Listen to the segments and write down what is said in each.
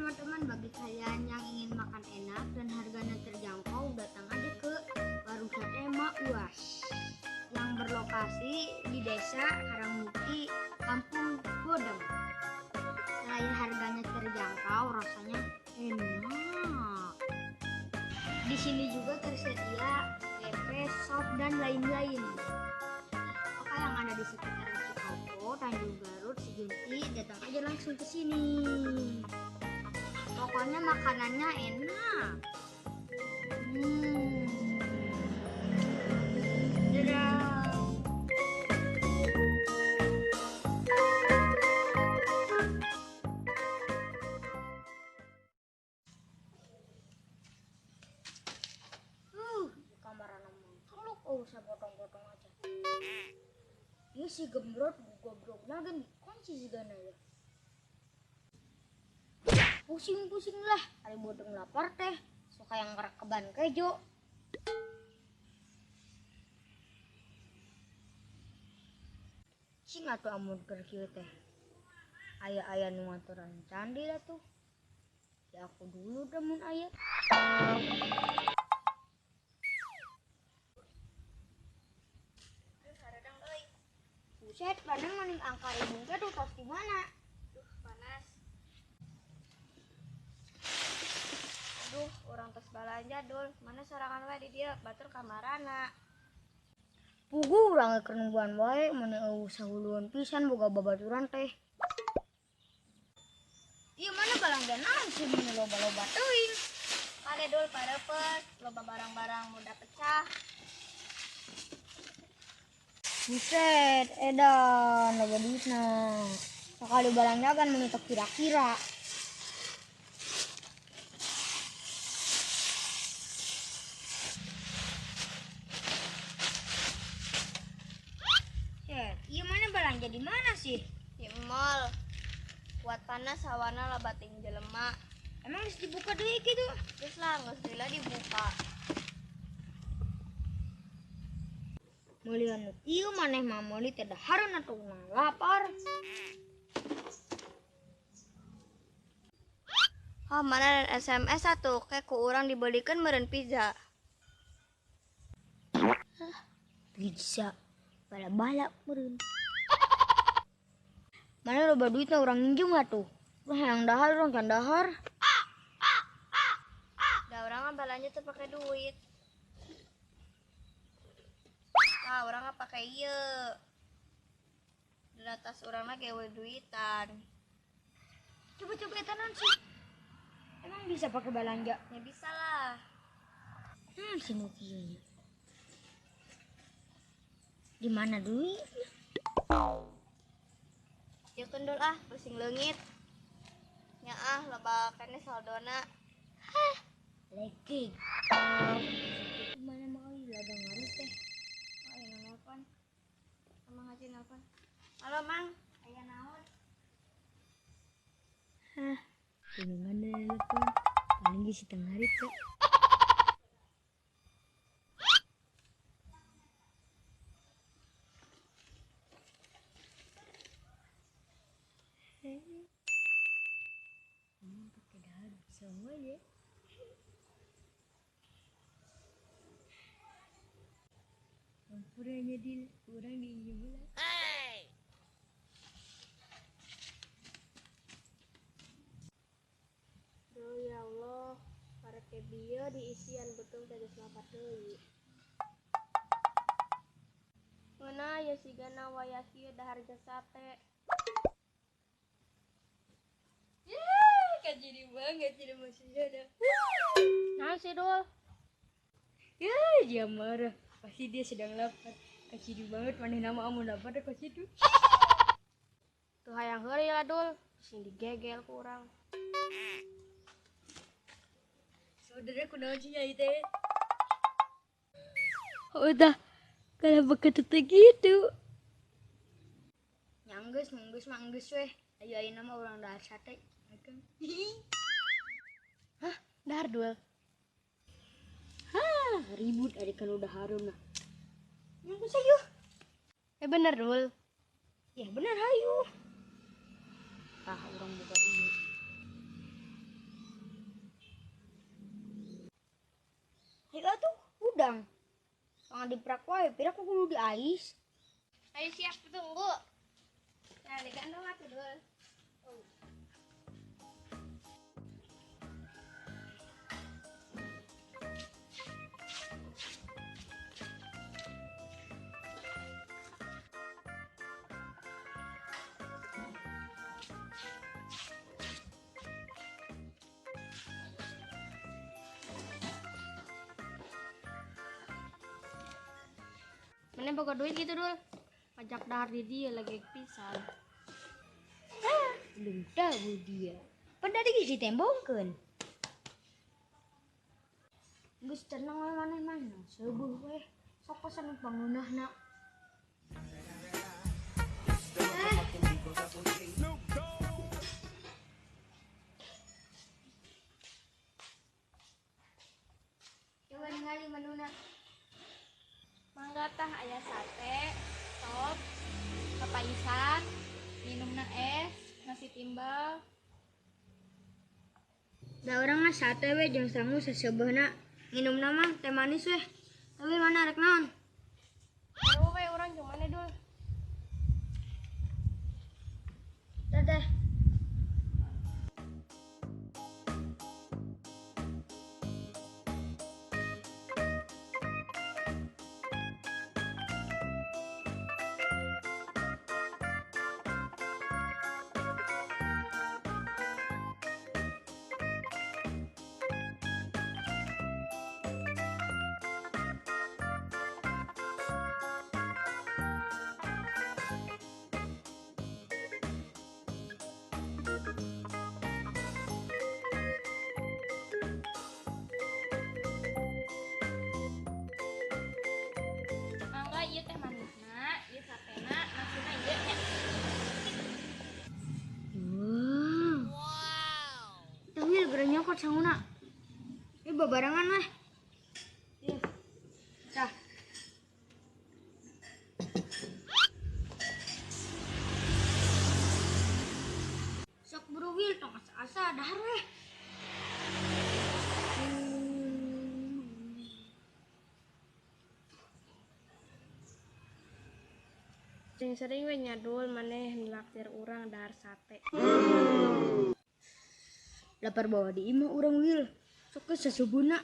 Teman-teman, bagi kalian yang ingin makan enak dan harganya terjangkau, datang aja ke Warung Sate Mak Uas yang berlokasi di Desa Karangmukti, Kampung Godem. Selain harganya terjangkau, rasanya enak. Di sini juga tersedia tempe, sop, dan lain-lain. Maka yang ada di sekitar Cikopo, Tanjung Garut, Cijenti, datang aja langsung ke sini. Pokoknya makanannya enak. Dadah. Kamaran makhluk, oh usah potong-potong aja. Ini si gembrot goblok lagi dikunci segana ya. Pusing-pusing lah, hari bodong lapar teh, suka yang kerekeban kejo. Cing atuh amun keur kieu teh. Aya-aya nu ngaturan candi lah tuh. Ya aku dulu dah mun aya. Buset, padahal maning angka ribu teh tuh tos di mana? Duh, panas. Aduh, urang tos balanja dul. Mana sorangan wae di dieu, batur kamarana. Puguh urang keur nungguan wae, mana eueuh sahuluan pisan boga babaturan teh. Ieu mana balanja naon sih mun loba-loba teuing. Kade dul pareupeut, loba barang-barang mudah pecah. Buset, edan, loba duitna. Sakali balanja kan mun teu kira-kira. Set, ieu mana balanja di mana sih? Di mall. Kuat panas hawana loba ting jelema. Emang geus dibuka deui kitu? Geus lah, geus lila dibuka. Meulian nu kieu maneh mah meuli teh dahareun atuh urang lapar. Oh, mana dan SMS atuh ke ku urang dibelikeun meureun pizza. Hah, pizza bala-bala meureun. Mana loba duitna urang nginjem atuh. Wah, yang dahar urang can dahar. Da urang mah balanja teu pake duit. Tah, urang mah pake ieu. Dina tas urang mah gewe duitan. Coba-coba eta naon sih? Emang bisa pakai balanja? Ya bisa lah. Si nu kieu nya. Di mana duit? Ya kendul ah, pusing leungit. Nya ah, loba keneh saldona. Hah, legeg. Mana mau ladang ngarit teh? Oh, aya nelpon. Mang Haji nelpon. Halo, Mang. Aya naon? Hah, ini mana nelpon? Paling geus tengah hari teh. Emang pakai dahar bisa aja. Hampuranya dil, kurang diinjem lah. Duh ya Allah, parete bieu diisian beuteung teh geus lapar deui. Ngeunah ya sigana wayah kieu dahar jeung sate. Yeay, kajiri banget tidak maksudnya ada. Nah sih dul. Ya, dia marah. Pasti dia sedang lapar. Kaciri banget maneh nama amun lapar ke situ. Tuh hayang heureuy lah dul, sing digegel ku urang. Saudara kunaon sih nyai teh? Udah, kalau begitu gitu. Nyanggeus, manggeus, manggeus weh. Ayo ayeuna mah urang dahar sate. Akang. Hah, dahar dul. Hah, ribut ari kan udah harum nah. Nyanggeus ayo. Bener dul. Ya bener hayu. Tah urang buka ieu. hudang. Tong diprak wae, pira ku kudu diais. Ayo siap tunggu. Nah, digandong atuh dul. Mana boga duit gitu dul. Pajak dahar di dia lagi pisan. Belum tahu dia. Pada tadi geus ditembongkeun. Geus tenang we maneh-maneh. Seubuh we. Sok pesan pangeunahna. Coba ningali menuna. Mangga tah aya sate, sop, papaisan, minumna es, nasi timbel. Da urang mah sate we jeung sangu saseubeuna. Minumna mah teh manis we. Tapi mana rek naon? Aduh we urang jeung mana dul? Teteh. Mangga ieu teh manisna, ieu satena, nasina ieu nya. Wow. Tapi geura nyokot sanguna. Ieu babarengan weh. Ieu. Tah. Sok buru wil tong asa-asa dahar weh. Sering-sering we nyadul maneh nraktir urang dahar sate. Lapar bawa di imah urang wil. Sok geus sasubuna.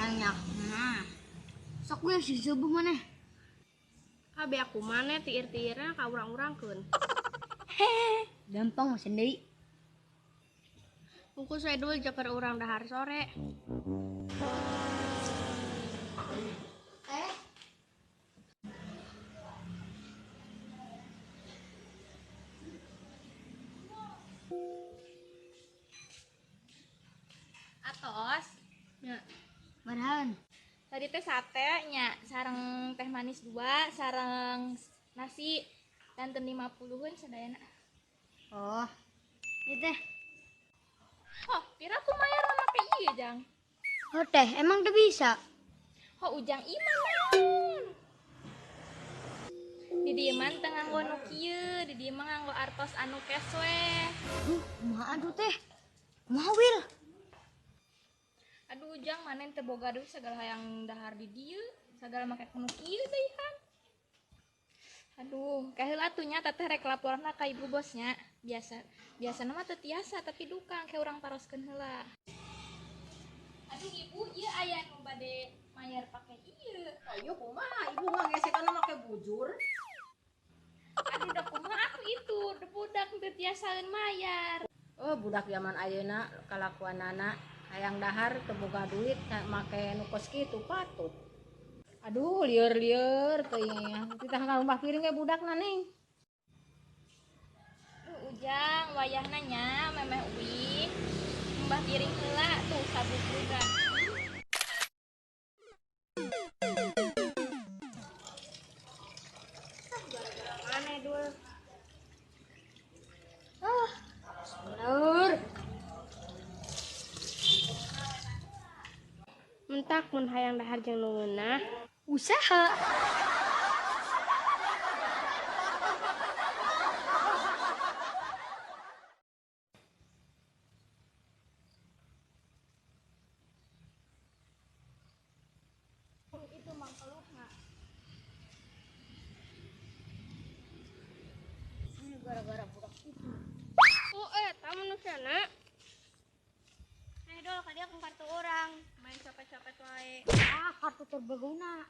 Enak. Nah. Sok we sisubuh maneh. Kabeh aku maneh tiir-tiirna ka urang-urangkeun. Gampang mesen deui. Bungkus we dul jeker urang dahar sore. Atos. Ya. Marahan. Tadi teh sate nya sareng teh manis 2, sareng nasi danten 50-eun sadayana. Oh. Ieu teh. Oh, pira ku mayar make ieu, Jang? Oh teh, emang teu bisa? Oh, ujang iman naon? Di dieu mah teu nganggo nu kieu, di dieu mah nganggo artos anu cash we. Duh, kumaha atuh teh? Kumaha wil? Aduh, Ujang maneh teu boga duit sagala hayang dahar di dieu, sagala make nu kieu deui han. Aduh, kaheula atuh nya teteh rek laporna ka ibu bosnya. Biasana mah teu tiasa tapi dukang ke urang taroskeun heula. Aduh, ibu, ieu aya nu bade mayar pake ieu. Oh, ieu kumaha? Ibu mah ngesekanna make bujur. Aduh, da kumaha atuh itu, da budak teu tiasaeun mayar. Oh, budak zaman ayeuna kalakuanana hayang dahar teu boga duit make nu kos kitu patut. Aduh, lieur-lieur teuing. Titah ka rumah piring we budakna ning. Duh, Ujang, wayahna nya memeh uih. Mbah piring heula tuh sabubrugan. Gara-gara maneh dul. Mun hayang dahar jeung nu ngeunah. Usaha. Itu mang keluhna. Ini gara-gara budak itu. Oh, eta manusiana. Eh, dol, kadieu kartu urang. Main copet-copet wae. Ah, kartu terberguna.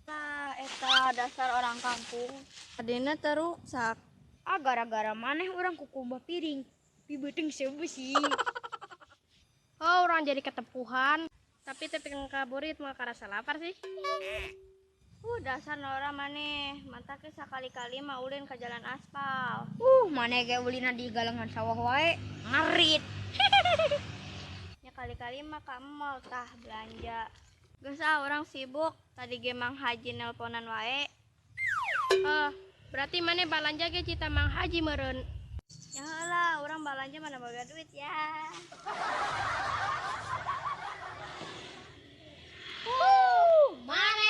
Tah, eta dasar orang kampung. Adina teruksak. Ah, gara-gara maneh urang kukumbah piring. Tapi beuteung seubeuh sih. Oh, urang jadi ketepuhan. Tapi tepi kaburit mah karasa lapar sih. Dasar Nora maneh. Matak ge sakali-kali mah ulin ka jalan aspal. Maneh ge ulina di galengan sawah wae. Ngarit. Ya kali-kali mah ka mall tah belanja. Geus ah urang sibuk. Tadi ge Mang Haji nelponan wae. Oh, berarti maneh balanja ge cita Mang Haji meureun. Ya heula, urang balanja mana boga duit ya. Maneh.